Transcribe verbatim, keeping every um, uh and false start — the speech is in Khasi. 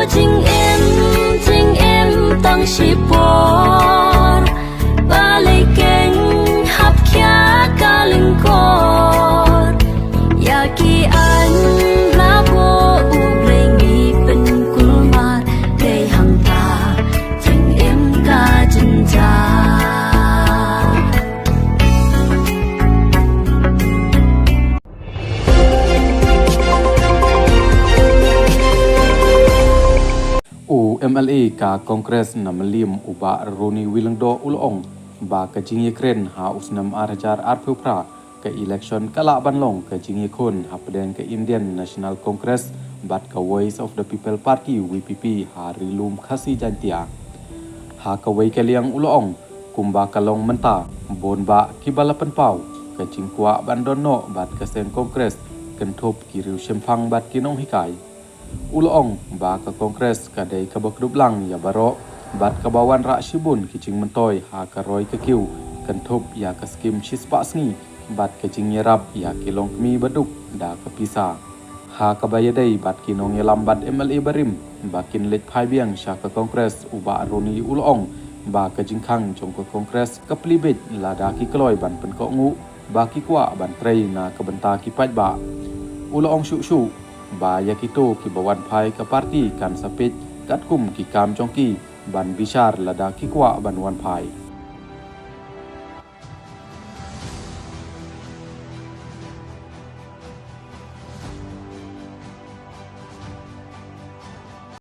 Jingim, jingim tang shipor, ba lei keng hap khia ka lyngkor. Ïa ki aiñ la buh U Blei ngi pynkulmar, dei hangta jingim ka jynjar. U M L A ka Congress na Mylliem u Bah Ronnie William Doh u la ong ba ka jingïakren ha u snem ar hajar arphew phra ka election ka lah ban long ka jingïakhun hapdeng ka Indian National Congress bad ka Voice of the People Party, V P P, ha Ri Lum Khasi Jaiñtia. Ha kawei ka liang u la ong kumba ka long mynta, bun bah kiba la pynpaw ka jingkwah ban don noh bad ka seng Congress kynthup ki riewshemphang bad ki nonghikai. U la ong ba ka Congress ka dei kaba kdup lang ïa baroh bad kaba wanrah shibun ki jingmyntoi ha ka roi ka kiew kynthup ïa ka skim shispah sngi bad ka jingïarap ïa ki longkmie ba duk da ka pisa. Ha kaba ïadei bad ki nongïalam bad M L A barim ba kin leit phai biang sha ka Congress, u Bah Ronnie u la ong ba ka jingkhang jong ka Congress ka plie beit lada ki kloi ban pynkohnguh ba ki kwah ban trei na ka bynta ki paidbah. U la ong shuh shuh ba ïa kito kiba wan phai ka party kan sa peit katkum ki kam jong ki ban bishar lada ki kwah ban wan phai.